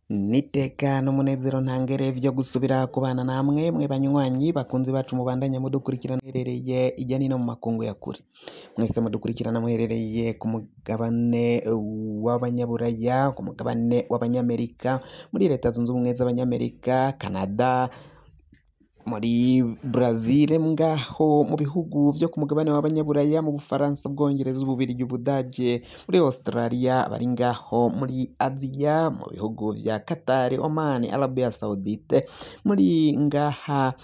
N'iteka n'umunezero ntangere vyo gusubira kubana namwe mwe banywanyi bakunzi bacu mubandanya mudukurikirana muherereye irya nino mu makungu ya kure. Mwese mudukurikirana muherereye ku mugabane w'abanyaburaya, ku mugabane w'abanyamerika, muri Leta Zunze Ubumwe z'Abanyamerika, Canada, muri Brazil, ngaho mu bihugu vyo ku mugabane w'abanyaburaya, mu Bufaransa, Ubwongereza, Ububirigi, Ubudage, muri Australia, bari ngaho muri Aziya, mu bihugu vya Qatar, Oman, Arabia Saudite, muri ngaha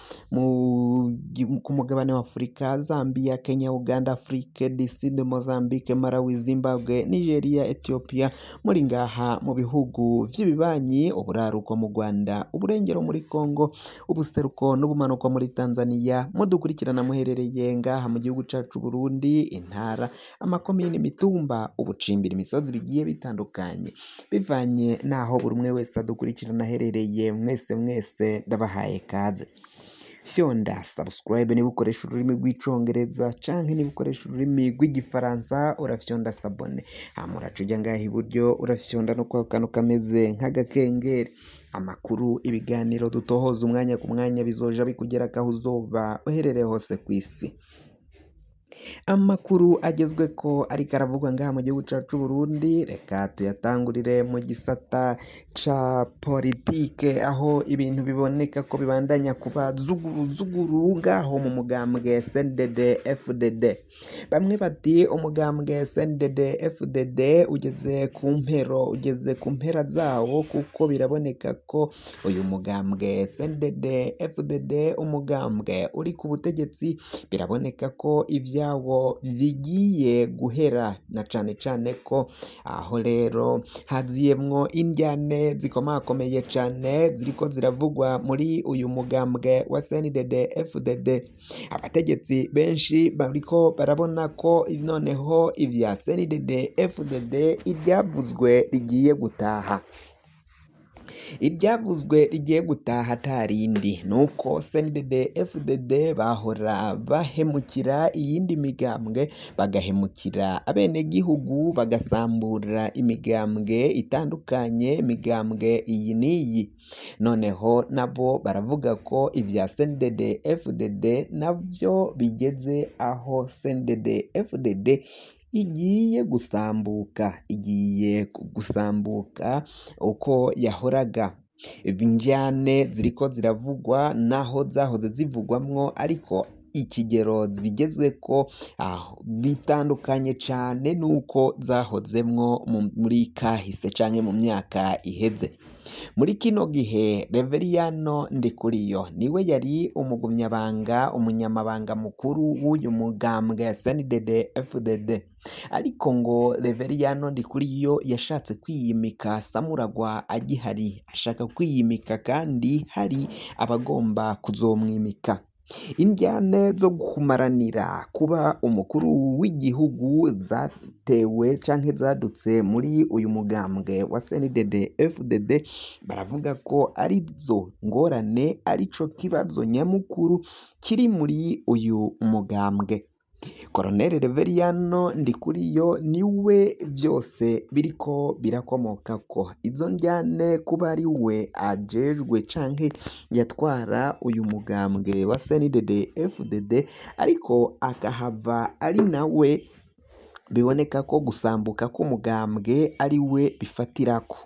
ku mugabane wa Afurika, Zambia, Kenya, Uganda, Afrique du Sud, Mozambique, Malawi, Zimbabwe, Nigeria, Ethiopia, muri ngaha mu bihugu vy'ibibanyi, uburaruko mu Rwanda, uburengero muri Congo, ubuseruko n'ubumanuko muri Tanzania, mudukurikirana muherereye ngaha mu gihugu cacu Burundi, intara, amakomine, imitumba, ubucimbiri, imisozi bigiye bitandukanye, bivanye naho buri umwe wese adukurikirana aherereye. Mwese mwese ndabahaye kaze. Fyonda subscribe niba ukoresha ururimi rw'icongereza canke niba ukoresha ururimi rw'igifaransa urafyonda s'abonner, hama uraca uja ngaha iburyo urafyonda no kwa kantu kameze nk'agakengeri. Amakuru, ibiganiro dutohoza umwanya ku mwanya bizoja bikugerako aho uzoba uherereye hose kw'isi. Amakuru agezweko ariko aravugwa ngaha mu gihugu cacu Burundi, reka tuyatangurire mu gisata ca politike, aho ibintu biboneka ko bibandanya kuba zuguru zuguru ngaho mu mugambwe CNDD FDD. Bamwe bati umugambwe CNDD FDD ugeze ku mpero, ugeze ku mpera zawo, kuko biraboneka ko uyu mugambwe CNDD FDD, umugambwe uri ku butegetsi, biraboneka ko ivyawo bigiye guhera, na cane cane ko aho rero haziyemwo indyane zikomakomeye cane ziriko ziravugwa muri uyu mugambwe wa CNDD FDD. Abategetsi benshi bariko barabona ko noneho ivya CNDD FDD iryavuzwe rigiye gutaha. Iryavuzwe rigiye gutaha atarindi nuko CNDD FDD bahora bahemukira iyindi migambwe, bagahemukira abenegihugu, bagasambura imigambwe itandukanye, imigambwe iyi n'iyi. Noneho nabo baravuga ko ivya CNDD FDD navyo bigeze aho CNDD FDD igiye gusambuka, igiye gusambuka uko yahoraga. Indyane ziriko ziravugwa naho zahoze zivugwamwo, ariko ikigero zigezeko bitandukanye cane nuko zahozemwo muri kahise canke mu myaka iheze. Muri kino gihe Reveriyano Ndikuriyo niwe yari umugumyabanga, umunyamabanga mukuru w'uyu mugambwe CNDD FDD, ariko ngo Reveriyano Ndikuriyo yashatse kwiyimika Samuragwa agihari, ashaka kwiyimika kandi hari abagomba kuzomwimika. Indyane zo kumaranira kuba umukuru w'igihugu zatewe canke zadutse muri uyu mugambwe wa CNDD FDD, baravuga ko arizo ngorane, arico kibazo nyamukuru kiri muri uyu mugambwe. Colonel Reveriyano Ndikuriyo niwe vyose biriko birakomokako. Izo ndyane kuba ari we ajejwe canke yatwara uyu mugambwe wa CNDD FDD, ariko akahava ari nawe biboneka ko gusambuka k'umugambwe ari we bifatirako.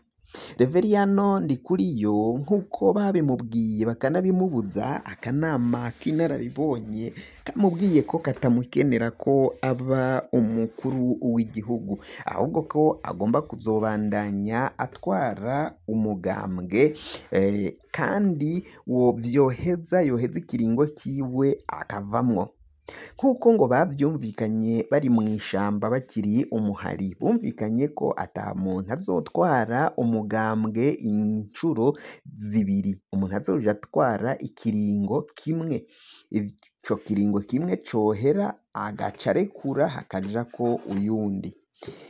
Reveriyano Ndikuriyo nk'uko babimubwiye bakanabimubuza, akanama k'inararibonye kamubwiye ko katamukenera ko aba umukuru w'igihugu, ahubwo ko agomba kuzobandanya atwara umugambwe, kandi wo vyoheza yoheza ikiringo kiwe akavamwo. Nk'uko ngo bavyumvikanye bari mw'ishamba bakiri umuhari, bumvikanye ko ata muntu azotwara umugambwe incuro zibiri, umuntu azoja atwara ikiringo kimwe, ico kiringo kimwe cohera agaca arekura hakajako uyundi.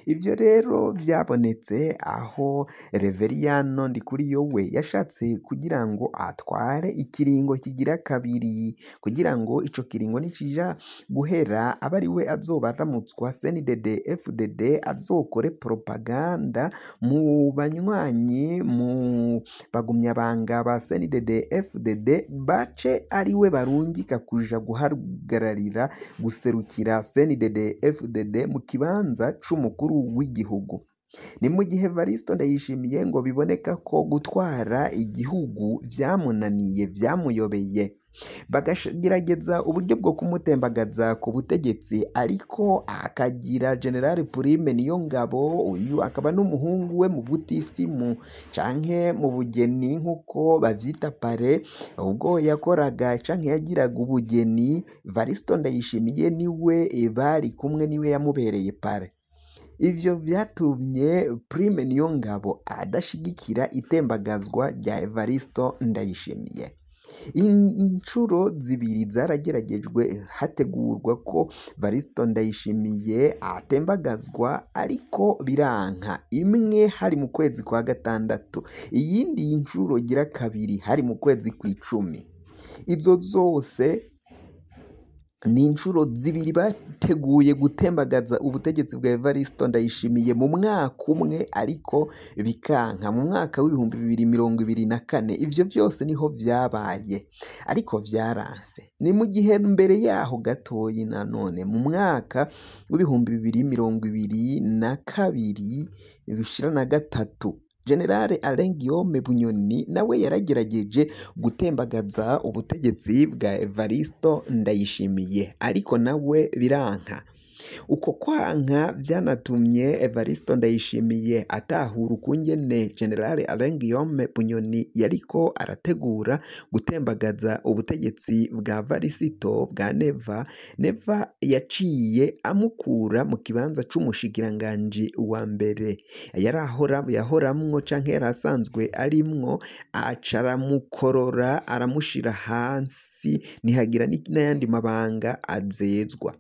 Ivyo rero vyabonetse aho Reveriyano Ndikuriyo we yashatse kugira ngo atware ikiringo kigira kabiri, kugira ngo ico kiringo nikija guhera abe ari we azoba aramutswa CNDD FDD, azokore propaganda mu banywanyi, mu bagumyabanga ba CNDD FDD, bace ari we barungika kuja guhagararira guserukira CNDD FDD mu kibanza c'umukuru w'igihugu. Ni mu gihe Evaristo Ndayishimiye ngo biboneka ko gutwara igihugu vyamunaniye, vyamuyobeye, bakagerageza uburyo bwo kumutembagaza ku butegetsi, ariko akagira General Prime Niyongabo, uyu akaba n'umuhungu we mu butisimu canke mu bugeni nk'uko bavyita pare, ubwo yakoraga canke yagiraga ubugeni, Evaristo Ndayishimiye niwe bari kumwe, niwe yamubereye pare. Ivyo vyatumye Prime Niyongabo adashigikira itembagazwa rya Evaristo Ndayishimiye. Incuro zibiri zarageragejwe hategurwa ko Evaristo Ndayishimiye atembagazwa, ariko biranka. Imwe hari mu kwezi kwa gatandatu, iyindi ncuro igira kabiri hari mu kwezi kw'icumi. Izo zose ni incuro zibiri bateguye gutembagaza ubutegetsi bwa Evaristo Ndayishimiye mu mwaka umwe, ariko bikanka mu mwaka w'2024. Ivyo vyose niho vyabaye, ariko vyaranse. Ni mu gihe mbere yaho gatoyi nanone mu mwaka w'2022 bishira na gatatu, General Alain Guillaume Bunyoni nawe yaragerageje gutembagaza ubutegetsi bwa Evaristo Ndayishimiye, ariko nawe biranka. Uko kwanka vyanatumye Evaristo Ndayishimiye atahura ukungene General Alain Guillaume Bunyoni yariko arategura gutembagaza ubutegetsi bwa Varisito bwa Neva. Neva yaciye amukura mu kibanza c'umushikiranganji wa mbere yarahora yahoramwo canke yarasanzwe arimwo, aca aramukorora aramushira hasi, ntihagira n'ayandi mabanga azezwa.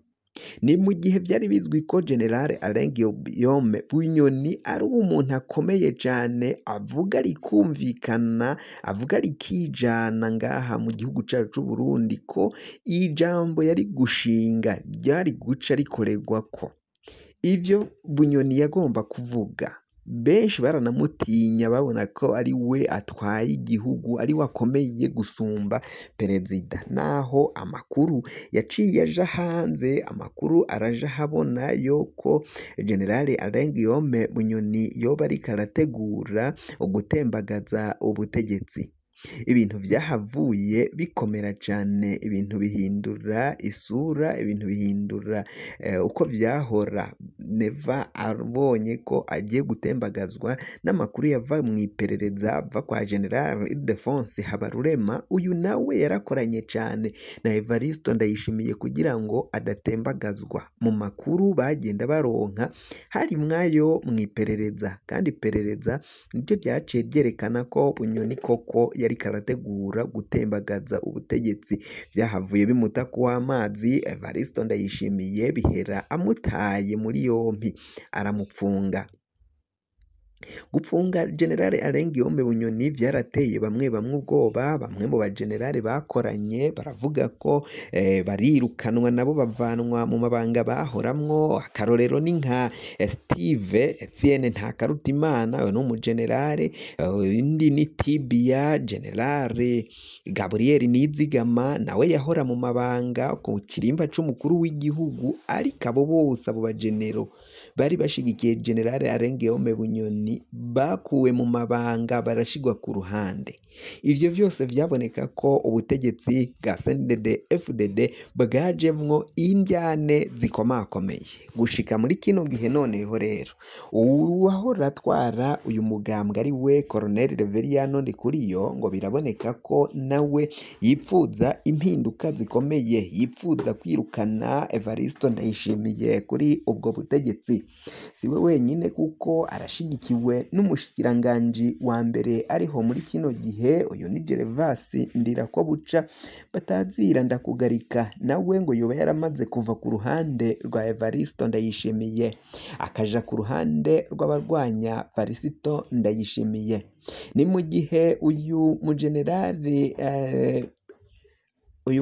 Ni mu gihe vyari bizwi ko General Alain Guillaume Bunyoni ari umuntu akomeye cane, avuga rikumvikana, avuga rikijana ngaha mu gihugu cacu c'Uburundi, ko ijambo yari gushinga ryari guca rikoregwako. Ivyo Bunyoni yagomba kuvuga, benshi baranamutinya, babona ko ari we atwaye igihugu, ari we akomeye gusumba perezida. Naho amakuru yaciye aja hanze, amakuru araja ahabona yuko General Alain Guillaume Bunyoni yoba ariko arategura gutembagaza ubutegetsi. Ibintu vyahavuye bikomera cane, ibintu bihindura isura, ibintu bihindura uko vyahora. Neva abonye ko agiye gutembagazwa n'amakuru yava mw'iperereza ava kwa General Ildefonse Habarurema, uyu nawe yarakoranye cane na Evaristo Ndayishimiye kugira ngo adatembagazwa. Mu makuru bagenda baronka harimwo ayo mw'iperereza, kandi iperereza niryo ryaciye ryerekana ko Bunyoni koko yariko arategura gutembagaza ubutegetsi. Vyahavuye bimuta kuw'amazi, Evaristo Ndayishimiye bihera amutaye muri yompi aramupfunga. Gupfunga General Alain Guillaume Bunyoni vyarateye bamwe bamwe ubwoba, bamwe mu bagenerali bakoranye baravuga ko barirukanwa nabo bavanwa mu mabanga bahoramwo. Akarorero ni nka Steve Etienne Ntakarutimana, uyu ni umugenerale, undi ni Tibia General Gabriel Nizigama, nawe yahora mu mabanga ku kirimba c'umukuru w'igihugu, ariko abo bose abo bagenero bari bashigikiye General Alain Guillaume Bunyoni bakuwe mu mabanga barashigwa ku ruhande. Ivyo vyose vyaboneka ko ubutegetsi bwa CNDD FDD bwajemwo indyane zikomakomeye gushika muri kino gihe. Noneho rero uwahora atwara uyu mugambwe ari we Colonel Reveriyano Ndikuriyo, ngo biraboneka ko nawe yipfuza impinduka zikomeye, yipfuza kwirukana Evaristo Ndayishimiye kuri ubwo butegetsi. Siwe wenyine kuko arashigikiwe n'umushikiranganji wa mbere ariho muri kino gihe, uyu ni Gervas Ndirakobuca batazira Ndakugarika, nawe ngo yoba yaramaze kuva ku ruhande rwa Evaristo Ndayishimiye akaja ku ruhande rw'abarwanya Varisito Ndayishimiye. Ni mu gihe uyu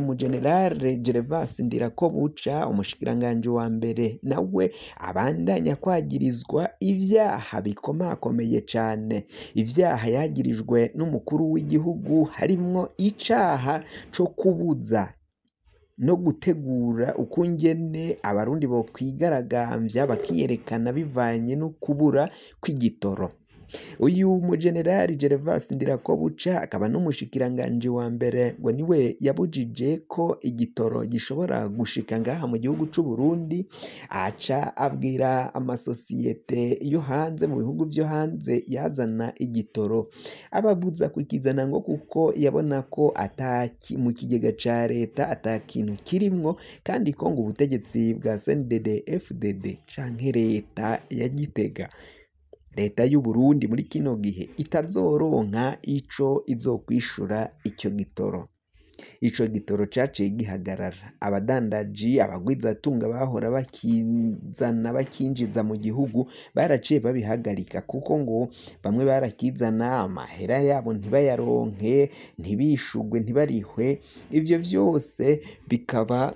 mujenerali Gervas Ndirakobuca umushikiranganji wa mbere nawe abandanya kwagirizwa ivyaha bikomakomeye cane, ivyaha yagirijwe n'umukuru w'igihugu harimwo icaha co kubuza no gutegura ukungene abarundi bokwigaragambya bakiyerekana bivanye no kubura kw'igitoro. Uyu mujenerali Gervas Ndirakobuca akaba n'umushikiranganji wa mbere ngo niwe yabujije ko igitoro gishobora gushika ngaha mu gihugu c'u Burundi, aca abwira amasosiyete yo hanze mu bihugu vyo hanze yazana igitoro ababuza kukizana ngo kuko yabona ko ataki mu kigega ca leta ata kintu kirimwo, kandi ko ngo ubutegetsi bwa CNDD FDD canke leta ya Gitega, leta y'u Burundi muri kino gihe itazoronka ico izokwishura ico gitoro. Ico gitoro caciye gihagarara, abadandaji, abagwizatunga bahora bakizana bakinjiza mu gihugu baraciye babihagarika, kuko ngo bamwe barakizana amahera yabo ntibayaronke, ntibishugwe, ntibarihwe. Ivyo vyose bikaba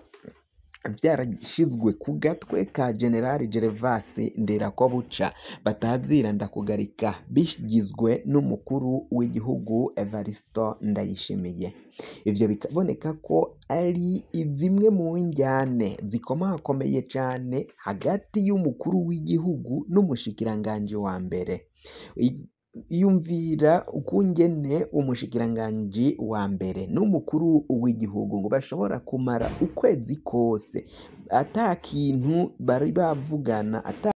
vyarashizwe ku gatwe ka General Gervas Ndirakobuca batazira Ndakugarika, bigizwe n'umukuru w'igihugu Evaristo Ndayishimiye. Ivyo bikaboneka ko ari zimwe mu njyane zikomakomeye cane hagati y'umukuru w'igihugu n'umushikiranganji wa mbere. Iyumvira ukungene umushikiranganji wa mbere n'umukuru w'igihugu ngo bashobora kumara ukwezi kose ata kintu bari bavugana ata